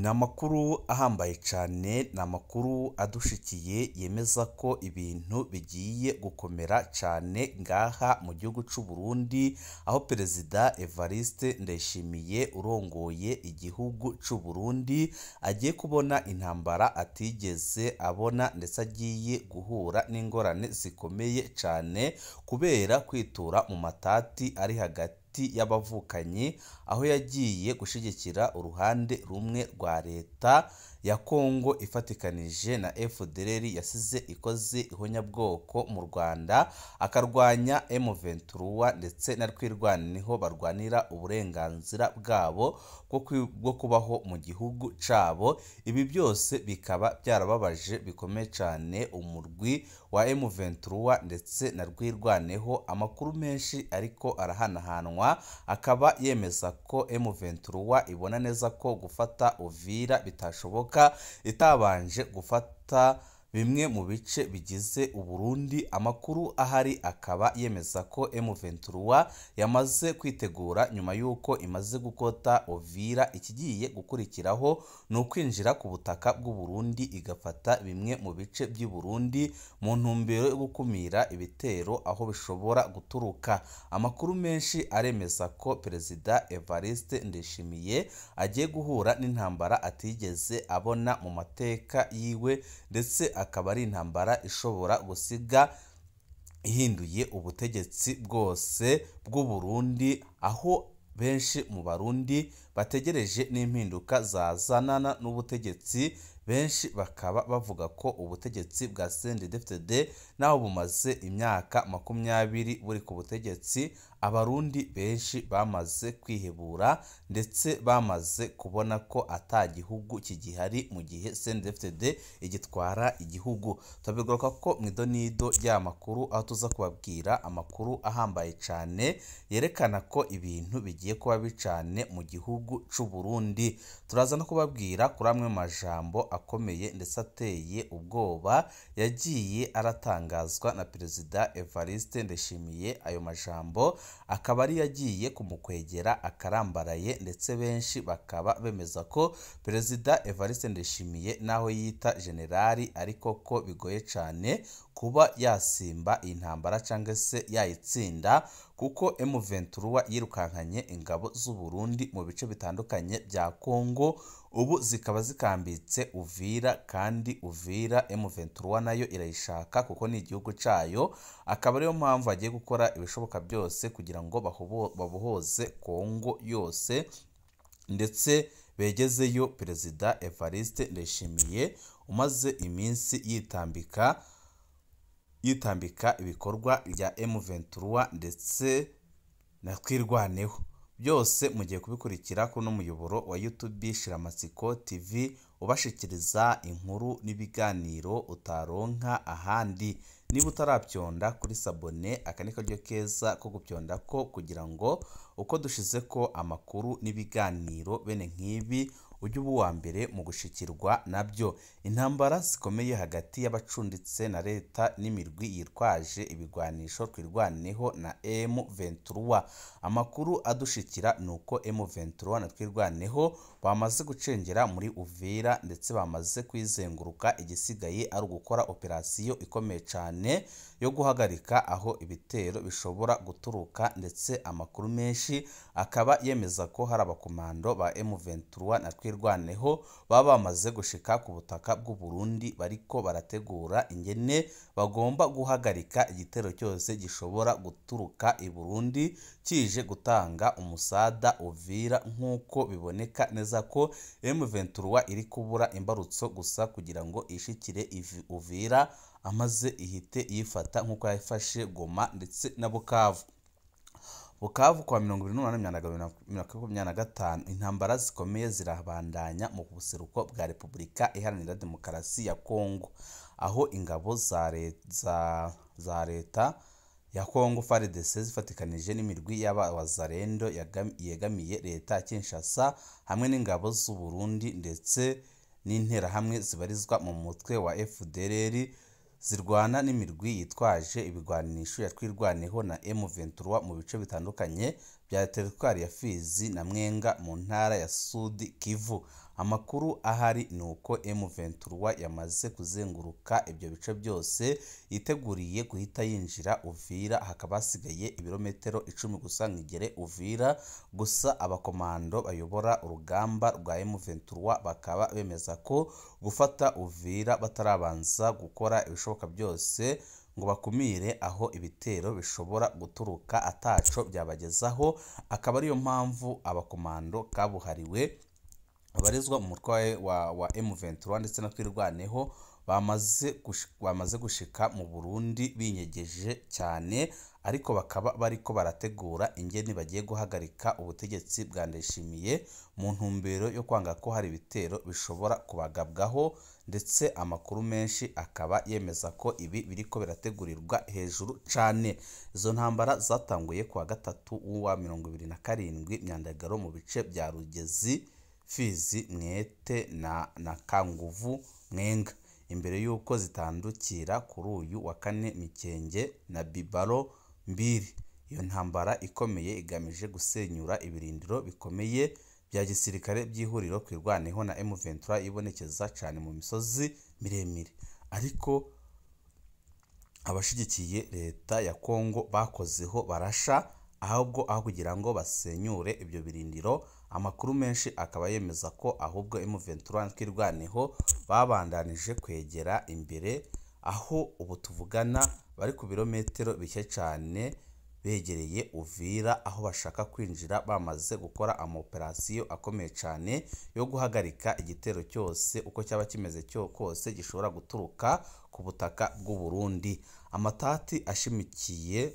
Ni amakuru ahambaye cyane, ni amakuru adushikiye yemeza ko ibintu bigiye gukomera cyane ngaha mu gihugu cy'u Burundi, aho Perezida Evariste Ndayishimiye urongoye igihugu cy'u Burundi agiye kubona intambara atigeze abona, ndetse agiye guhura n'ingorane zikomeye cyane kubera kwitura mu matati ari hagati y'abavukanyi, aho yagiye gushyigikira uruhande rumwe rwa leta ya Kongo ifatikanije na FDLR yasize ikoze ihonyabwoko mu Rwanda, akarwanya M23 ndetse na Twirwaneho barwanira uburenganzira bwabo bwo kubaho mu gihugu cabo. Ibi byose bikaba byarababaje bikomeye cyane umurwi wa M23 ndetse na Twirwaneho. Amakuru menshi ariko arahanahanwa akaba yemeza ko M23 ibona neza ko gufata Uvira bitashoboka itabanje gufata bimwe mu bice bigize Uburundi. Amakuru ahari akaba yemeza ko M23 yamaze kwitegura nyuma y'uko imaze gukota Uvira. Ikigiye gukurikiraho ni ukwinjira ku butaka bw'u Burundi igafata bimwe mu bice by'i Burundi mu ntumbero yo gukumira ibitero aho bishobora guturuka. Amakuru menshi aremeza ko Perezida Evariste Ndayishimiye agiye guhura n'intambara atigeze abona mu mateka yiwe, ndetse akaba ari intambara ishobora gusiga ihinduye ubutegetsi bwose bw'u Burundi, aho benshi mu Barundi bategereje n'impinduka zazanana n'ubutegetsi. Benshi bakaba bavuga ko ubutegetsi bwa CNDD-FDD naho bumaze imyaka 20 buri ku butegetsi, Abarundi benshi bamaze kwihebura ndetse bamaze kubona ko ata gihugu kigihari mu gihe CNDD-FDD igitwara igihugu. Turabigaruka ko mu idonido ry'amakuru, aho tuza kubabwira amakuru ahambaye cyane yerekana ko ibintu bigiye kuba bicane mu gihugu cy'u Burundi. Turaza no kubabwira kuri amwe majambo akomeye ndetse ateye ubwoba yagiye aratangazwa na Perezida Evariste Ndayishimiye. Ayo majambo akaba ari yagiye kumukwegera akarambaraye, ndetse benshi bakaba bemeza ko Perezida Evariste Ndayishimiye naho yita generali ariko ko bigoye cyane kuba yasimba iyi ntambara cyangwa se yayitsinda, kuko M23 yirukankanye ingabo z'u Burundi mu bice bitandukanye bya Kongo, ubu zikaba zikambitse Uvira, kandi Uvira M23 nayo irayishaka kuko ni igihugu cyayo. Akaba ariyo mpamvu agiye gukora ibishoboka byose kugira ngo babohoze Kongo yose, ndetse begezeyo Perezida Evariste Ndayishimiye umaze iminsi yitambika ibikorwa bya M23 ndetse na Twirwaneho. Byose mugiye kubikurikira kuri n'umuyoboro wa YouTube Shiramatsiko TV, ubashikiriza inkuru n'ibiganiro utaronka ahandi. Niba utarabyonda kuri sabone, aka ni karyo keza ko gupyonda ko kugira ngo uko dushize ko amakuru n'ibiganiro bene nk'ibi ujye uba uwa mbere mu gushikirwa nabyo. Intambara zikomeye hagati y'abacunditse na leta n'imirwi yitwaje ibigwanisho Twirwaneho na M23. Amakuru adushikira ni uko M23 na Twirwaneho bamaze gucengera muri Uvira ndetse bamaze kwizenguruka, igisigaye ari ugukora operasiyo ikomeye cyane yo guhagarika aho ibitero bishobora guturuka, ndetse amakuru menshi akaba yemeza ko hari abakomando ba M23 na Twirwaneho baba bamaze gushika ku butaka bw'u Burundi, bariko barategura ingene bagomba guhagarika igitero cyose gishobora guturuka i Burundi kije gutanga umusada Uvira, nk'uko biboneka neza ko M23 iri kubura imbarutso gusa kugira ngo ishikire Uvira amaze ihite yifata nk'uko yafashe Goma ndetse na Bukavu. Bukavu kwa 28 2025 intambara zikomeye zirabandanya mu buseruko bwa Repubulika Iharanira Demokarasi ya Kongo, aho ingabo za leta ya Kongo FARDC zifatikanije n'imirwi y'abawazarendo yegamiye leta ya Kinshasa hamwe n'ingabo z'u Burundi ndetse n'interahamwe zibarizwa mu mutwe wa FDLR zirwana n'imirwi yitwaje ibigwanisho ya Twirwaneho na M23 mu bice bitandukanye bya teritwari ya Fizi na Mwenga mu ntara ya Sud Kivu. Amakuru ahari ni uko M23 yamaze kuzenguruka ibyo bice byose, yiteguriye guhita yinjira Uvira, hakaba hasigaye ibirometero 10 gusa ngo igere Uvira. Gusa abakomando bayobora urugamba rwa M23 bakaba bemeza ko gufata Uvira batarabanza gukora ibishoboka byose ngo bakumire aho ibitero bishobora guturuka ataco byabagezaho, akaba ariyo mpamvu abakomando kabuhariwe babarizwa mu mutwe wa M23 ndetse na Twirwaneho bamaze gushika mu Burundi binyegeje cyane, ariko bakaba bariko barategura ingeni bagiye guhagarika ubutegetsi bwa Ndayishimiye mu ntumbero yo kwanga ko hari ibitero bishobora kubagabwaho, ndetse amakuru menshi akaba yemeza ko ibi biriko birategurirwa hejuru cane. Izo ntambara zatanguye kuwa gatatu wa 27 Myandagaro mu bice bya Rugezi, Fizi, Mwete na Kanguvu, Mwenga, imbere y'uko zitandukira kuri uyu wa kane Mikenge na Bibaro Mbiri. Iyo ntambara ikomeye igamije gusenyura ibirindiro bikomeye bya gisirikare by'ihuriro Twirwaneho na M23 ibonekeza cyane mu misozi miremire, ariko abashigikiye leta ya Kongo bakozeho barasha, ahubwo aho kugira ngo basenyure ibyo birindiro. Amakuru menshi akaba yemeza ko ahubwo M23 Twirwaneho babandanije kwegera imbere, aho ubu tuvugana bari ku birometero bike cyane begereye Uvira, aho bashaka kwinjira bamaze gukora amaoperasiyo akomeye cyane yo guhagarika igitero cyose uko cyaba kimeze cyo kose gishobora guturuka ku butaka bw'u Burundi. Amatati ashimikiye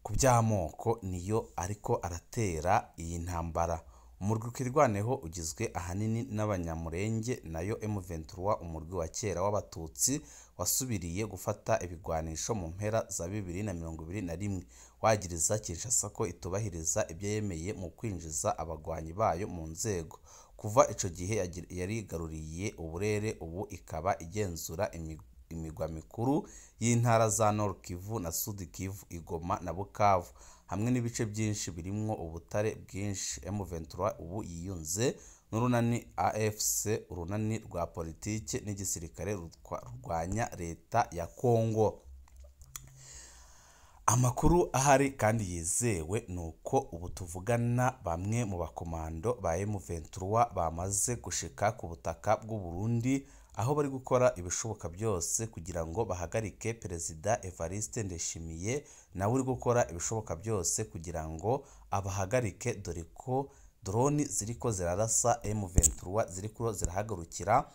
ku by'amoko niyo ariko aratera iyi ntambara. Umurwi Twirwaneho ugizwe ahanini n'Abanyamurenge, nayo M23 umurwi wa kera w'Abatutsi wasubiriye gufata ibigwanisho mu mpera za 2021, wagiriza Kinshasa ko itubahiriza ibyo yemeye mu kwinjiza abagwanyi bayo mu nzego. Kuva ico gihe yarigaruriye uburere, ubu ikaba igenzura imigwa mikuru y'intara za Nord Kivu na Sud Kivu, Igoma na Bukavu, hamwe n'ibice byinshi birimwo ubutare bwinshi. M23 ubu yiyunze n'urunani AFC, urunani rwa politike n'igisirikare rurwanya leta ya Kongo. Amakuru ahari kandi yizewe ni uko ubu tuvugana bamwe mu bakomando ba M23 bamaze gushika ku butaka bw'u Burundi, aho bari gukora ibishoboka byose kugira ngo bahagarike Perezida Evariste Ndayishimiye, nawe uri gukora ibishoboka byose kugira ngo abahagarike, dore ko droni ziriko zirarasa M23 ziriko zirahagurukira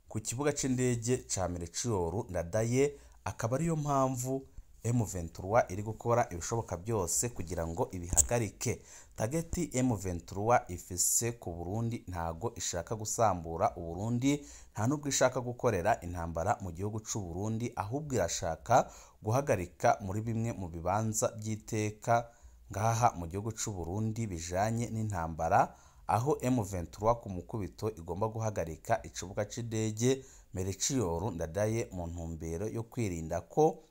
ku kibuga c'indege ca Melchior Ndadaye, akaba ariyo mpamvu M23 iri gukora ibishoboka byose kugira ngo ibihagarike. Tageti M23 ifise ku Burundi ntago ishaka gusambura Uburundi, nta nubwo ishaka gukorera intambara mu gihugu c'u Burundi, ahubwo irashaka guhagarika muri bimwe mu bibanza by'iteka ngaha mu gihugu c'u Burundi bijanye n'intambara, aho M23 ku mukubito igomba guhagarika ikibuga c'indege Melchior Ndadaye mu ntumbero yo kwirinda ko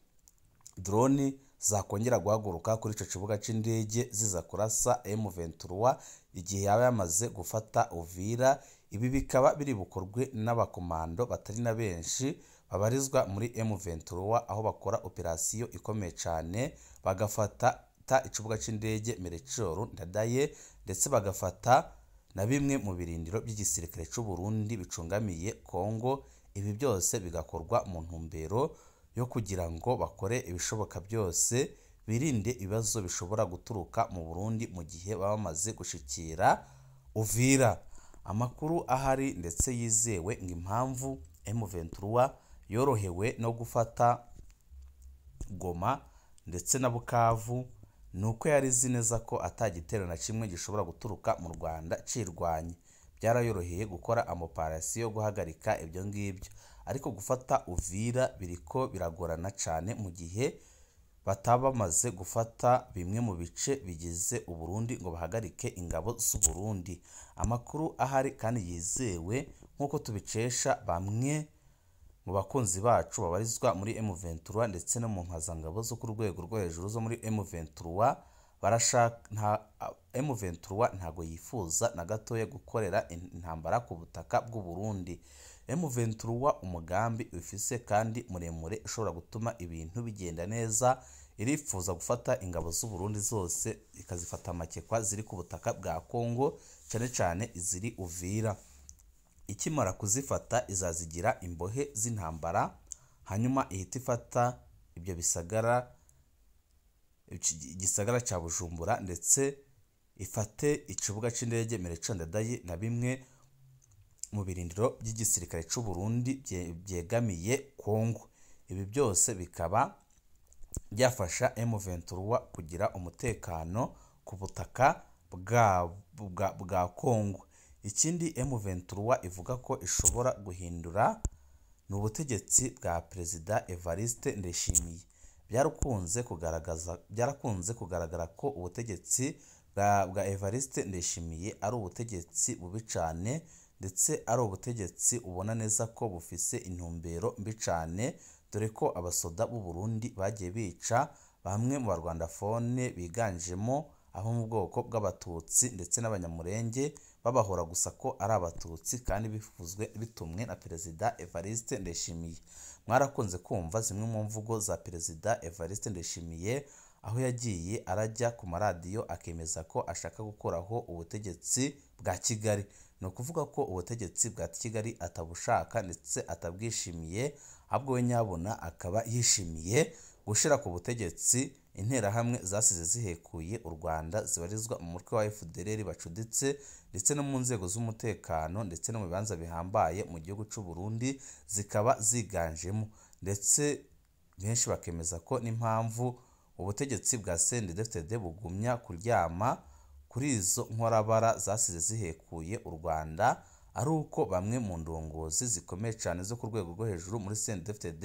droni zakongera guhaguruka kuri ico kibuga c'indege ziza kurasa M23 igihe yaba yamaze gufata Uvira. Ibi bikaba biri bukorwe n'abakomando batari na benshi babarizwa muri M23, aho bakora operasiyo ikomeye cyane bagafata ikibuga c'indege Melchior Ndadaye, ndetse bagafata na bimwe mu birindiro by'igisirikare c'u Burundi bicungamiye Kongo. Ibi byose bigakorwa mu ntumbero yo kugira ngo bakore ibishoboka byose birinde ibibazo bishobora guturuka mu Burundi mu gihe baba bamaze gushikira Uvira. Amakuru ahari ndetse yizewe ngo impamvu M23 yorohewe no gufata Goma ndetse na Bukavu ni uko yari izi neza ko atagitero na kimwe gishobora guturuka mu Rwanda cirwanye. Byarayoroheye gukora amaoperasiyo yo guhagarika ibyo ngibyo, ariko gufata Uvira biriko biragorana cyane mu gihe bataba bamaze gufata bimwe mu bice bigize Uburundi ngo bahagarike ingabo z'u Burundi. Amakuru ahari kandi yizewe nk'uko tubicesha bamwe mu bakunzi bacu babarizwa muri M23 ndetse no mu mpazangabo zo ku rwego rwo hejuru zo muri M23, Barashaka M23 ntago yifuza na gatoya gukorera intambara ku butaka bw'u Burundi. M23 umugambi ufise kandi muremure ushobora gutuma ibintu bigenda neza, irifuza gufata ingabo z'u Burundi zose ikazifata amakekwa ziri ku butaka bwa Kongo, cyane cyane iziri Uvira. Ikimara kuzifata izazigira imbohe z'intambara, hanyuma ihita ifata ibyo bisagara, igisagara cya Bujumbura, ndetse ifate ikibuga cy'indege Melchior Ndadaye na bimwe mu birindiro by'igisirikare cy'u Burundi byegamiye Kongo. Ibi byose bikaba byafasha M23 kugira umutekano ku butaka bwa Kongo. Ikindi M23 ivuga ko ishobora guhindura ni ubutegetsi bwa Perezida Evariste Ndayishimiye. Byarakunze kugaragara ko ubutegetsi bwa Evariste Ndayishimiye ari ubutegetsi bubi cyane, ndetse ari ubutegetsi ubona neza ko bufise intumbero mbi cyane, dore ko abasoda b'u Burundi bagiye bica bamwe mu barwandafone biganjemo abo mu bwoko bw'Abatutsi ndetse n'Abanyamurenge, babahora gusa ko ari Abatutsi kandi bifuzwe bitumwe na Perezida Evariste Ndayishimiye. Mwarakunze kumva zimwe mu mvugo za Perezida Evariste Ndayishimiye, aho yagiye arajya ku maradiyo akemeza ko ashaka gukuraho ubutegetsi bwa Kigali. Ni ukuvuga ko ubutegetsi bwa Kigali atabushaka ndetse atabwishimiye, ahubwo we nyabona akaba yishimiye gushira ku butegetsi interahamwe zasize zihekuye u Rwanda zibarizwa mu mutwe wa FDLR bacuditse, ndetse no mu nzego z'umutekano ndetse no mu bibanza bihambaye mu gihugu cy'u Burundi zikaba ziganjemo. Ndetse benshi bakemeza ko n'impamvu ubutegetsi bwa CNDD-FDD bugumya kuryama kuri izo nkorabara zasize zihekuye u Rwanda ari uko bamwe mu ndongozi zikomeye cyane zo ku rwego rwo hejuru muri CNDD-FDD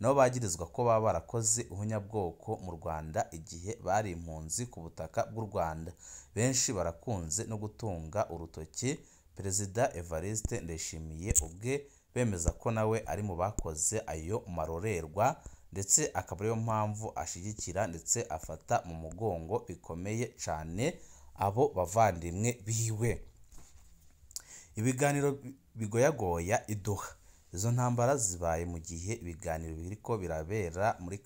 nabo bagirizwa ko baba barakoze ubunyabwoko mu Rwanda igihe bari impunzi ku butaka bw'u Rwanda. Benshi barakunze no gutunga urutoki Perezida Evariste Ndayishimiye ubwe, bemeza ko nawe ari mu bakoze ayo marorerwa, ndetse akaba ariyo mpamvu ashyigikira ndetse afata mu mugongo bikomeye cyane abo bavandimwe biwe. Ibiganiro bigoyagoya i Doha. Izo ntambara zibaye mu gihe ibiganiro biriko birabera muri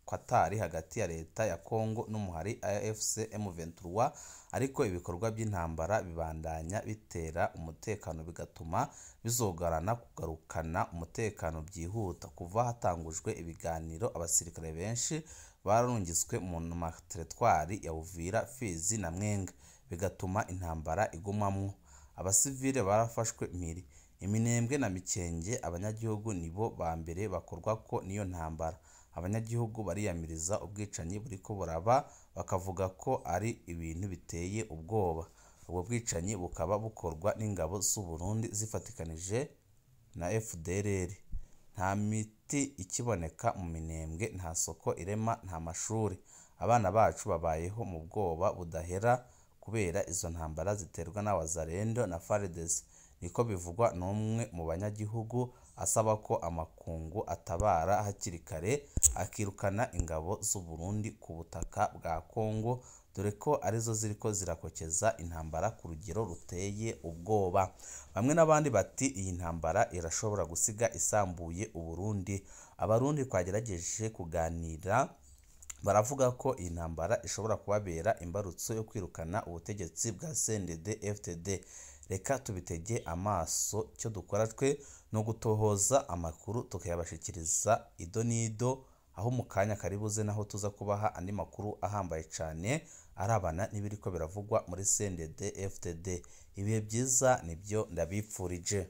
Qatar hagati ya leta ya Kongo n'umuhari AFC M23, ariko ibikorwa by'intambara bibandanya bitera umutekano bigatuma bizogarana kugarukana umutekano byihuta. Kuva hatangujwe ibiganiro, abasirikare benshi barungitswe mu materitwari ya Uvira, Fizi na Mwenga, bigatuma intambara igumamwo. Abasivile barafashwe mpiri. Iminembwe na Mikenge, abanyagihugu nibo ba mbere bakorwa ko niyo ntambara. Abanyagihugu bariyamiriza ubwicanyi buriko buraba, bakavuga ko ari ibintu biteye ubwoba. Ubwo bwicanyi bukaba bukorwa n'ingabo z'u Burundi zifatikanije na FDLR. Nta miti ikiboneka mu Minembwe, nta soko irema, nta mashuri. Abana bacu babayeho mu bwoba budahera kubera izo ntambara ziterwa na Wazalendo na FARDC. Niko bivugwa n'umwe mu banyagihugu, asaba ko amakungu atabara hakiri kare akirukana ingabo z'u Burundi ku butaka bwa Kongo, dore ko arizo ziriko zirakokeza intambara ku rugero ruteye ubwoba. Bamwe n'abandi bati iyi ntambara irashobora gusiga isambuye u Burundi. Abarundi twagerageje kuganira baravuga ko iyi ntambara ishobora kubabera imbarutso yo kwirukana ubutegetsi bwa CNDD-FDD. Reka tubitege amaso, icyo dukora twe no gutohoza amakuru tukayabashikiriza ido n'ido, aho mu kanya karibuze naho tuza kubaha andi makuru ahambaye cyane arabana n'ibiriko biravugwa muri CNDD-FDD. Ibihe byiza nibyo ndabipfurije.